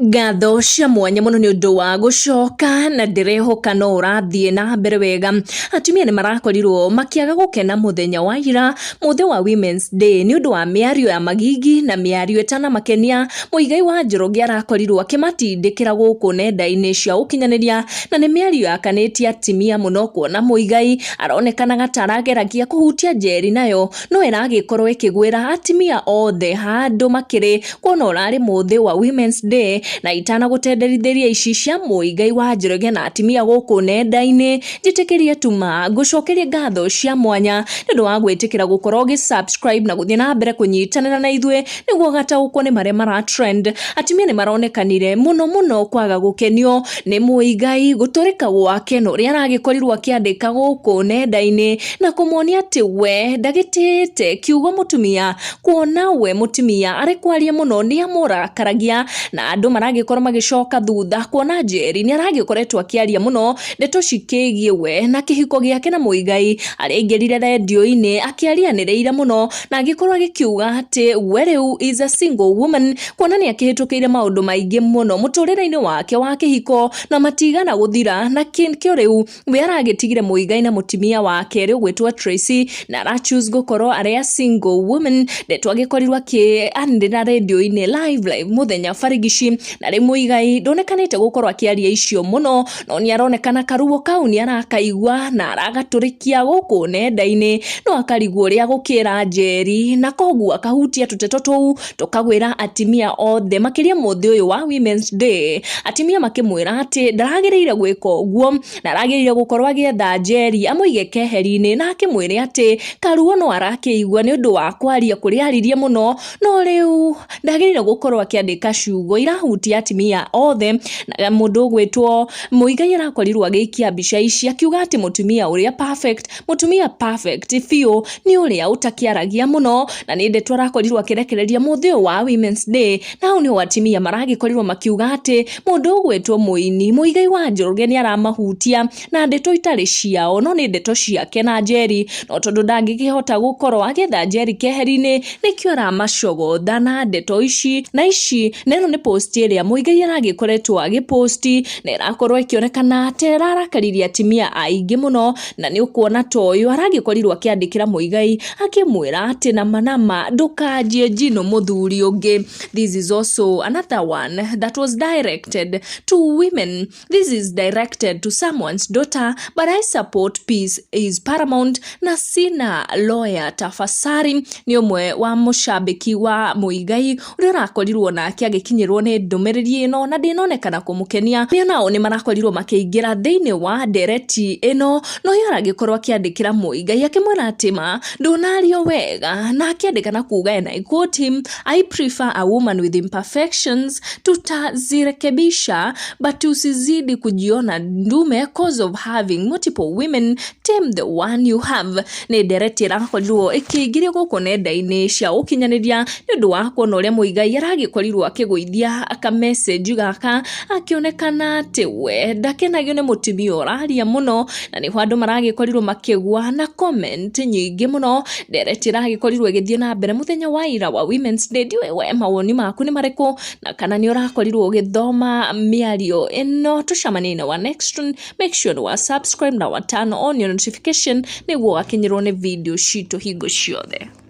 Ngatho cia mwanya mũno nĩ ũndũ wa gũcoka na ndĩrehoka no ũrathiĩ na mbere wega. Atumia nĩ marakorirwo makĩaga gũkena mũthenya wa ira, mũthĩ wa Women's Day, nĩ ũndũ wa mĩario ya magigi na mĩario ĩtanamakenia. Muigai wa Njoroge arakorirwo akĩmatindĩkĩra gũkũ nenda-inĩ cia ũkinyanĩria, na nĩ mĩario yakanĩtie atumia mũno kuona Muigai aronekanaga ta arageragia kũhutia Njeri nayo no ĩragĩkorwo ĩkĩgwĩra atumia othe handũ makĩrĩ kuona ũrarĩ mũthĩ wa Women's Day. Na itanagũtenderithĩria ici cia Muigai wa Njoroge na atumia gũkũ nenda-inĩ, njĩtĩkĩrie tuma ngũcokerie ngatho cia mwanya nĩ ũndũ wa gwĩtĩkĩra gũkorwo ũgĩ subscribe na gũthiĩ na mbere kũnyitanĩra na ithuĩ nĩguo ũgataũkwo nĩ marĩa mara trend. Atumia nĩ maronekanire mũno mũno kwaga gũkenio nĩ Muigai gũtũrĩka gwake na ũrĩa aragĩkorirwo akĩandĩka gũkũ nenda-inĩ na kũmonia atĩ we ndagĩtĩĩte kiugo mũtumia, kuona we mũtumia arĩ kwaria mũno nĩ amũrakaragia, na andũ maragĩkorwo magĩcoka thutha kuona Njeri nĩ aragĩkoretwo akĩaria mũno ndeto cikĩgiĩ we na kĩhiko gĩake na Muigai, arĩa aingĩrire rendio-inĩ akĩarianĩrĩire mũno na agĩkorwo agĩkiuga atĩ we rĩu is a single woman, kuona nĩ akĩhĩtũkĩire maũndũ maingĩ mũno mũtũrĩre-inĩ wake wa kĩhiko na matigana gũthira, na kĩo rĩu we aragĩtigire Muigai na mũtumia wake rĩu gwĩtwo Tracy, na ara choose gũkorwo arĩ a single woman. Ndeto agĩkorirwo akĩanĩrĩra rendio-inĩ live live mũthenya barigici, na rĩu Muigai ndonekanĩte gũkorwo akĩaria icio mũno, no nĩ aronekana karuo kau nĩ arakaigua na aragatũrĩkia gũkũ nenda-inĩ, no akarigwo ũrĩa gũkĩra Njeri, na koguo akahutia tũteto tũu tũkagwĩra atimia othe makĩria mũthĩ ũyũ wa Women's Day, atimia makĩmwĩra atĩ ndaragĩrĩire gwĩka ũguo na aragĩrĩire gũkorwo agĩetha Njeri amũige keheri-inĩ, na akĩmwĩre atĩ karuo no arakĩigua nĩ ũndũ wa kwaria kũrĩa aririe mũno, no rĩu ndagĩrĩire gũkorwo akĩandĩka ciugo irahutia atimia othe. Na mũndũ ũgwĩtwo Muigai arakorirwo agĩikia mbica ici akiuga atĩ mũtumia ũrĩa perfect, mũtumia perfect biũ nĩ ũrĩa ũtakĩaragia mũno, na nĩ ndeto arakorirwo akĩrekereria mũthĩ ũyũ wa Women's Day. Na hau nĩho atimia maragĩkorirwo makiuga atĩ mũndũ ũgwĩtwo mũini Muigai wa Njoroge nĩ aramahutia na ndeto itarĩ ciao, no nĩ ndeto ciake na Njeri, no tondũ ndangĩkĩhota gũkorwo agĩetha Njeri keheri-inĩ, nĩkĩo aramacogotha na ndeto ici na ici. Na ĩno nĩ post ĩrĩa Muigai aragĩkoretwo agĩposti na ĩrakorwo ĩkĩonekana ta ĩrarakaririe atimia aingĩ mũno, na nĩ ũkuona ta ũyũ aragĩkorirwo akĩandĩkĩra Muigai akĩmwĩra atĩ nama nama ndũkanjie njino mũthuri ũngĩ. This is also another one that was directed to women. This is directed to someone's daughter, but I support peace is paramount na sina lawyer tafasari. Nĩ ũmwe wa mũcambĩki wa Muigai ũrĩa ũrakorirwo nake agĩkinyĩrwo nĩ ndũmĩrĩri ĩno na ndĩnonekana kũmũkenia. Arĩa nao nĩ marakorirwo makĩingĩra thĩinĩ wa ndereti ĩno, na ũyũ aragĩkorwo akĩandĩkĩra Muigai akĩmwĩra atĩ ma ndũnario wega, na akĩandĩka na kuga, and I quote him, "I prefer a woman with imperfections, tutazirekebisha, but usizidi kujiona ndume cause of having multiple women, tame the one you have." Nĩ ndereti ĩrakorirwo ĩkĩingĩrio gũkũ nenda-inĩ cia ũkinyanĩria nĩ ũndũ wa kuona ũrĩa Muigai aragĩkorirwo akĩgũithia ka message gaka, akĩonekana atĩ we ndakenagio nĩ mũtumia ũraria mũno, na nĩho andũ maragĩkorirwo makĩgwa na comment nyingĩ mũno. Ndereti ĩragĩkorirwo ĩgĩthiĩ na mbere mũthenya wa ira wa Women's Day. Ndiũĩ we mawoni maku nĩ marĩkũ, na kana nĩ ũrakorirwo ũgĩthoma mĩario ĩno. Tũcemanie na wa next one. Make sure wa subscribe na wa turn on your notification nĩguo wakinyĩrwo nĩ video citũ hingo ciothe.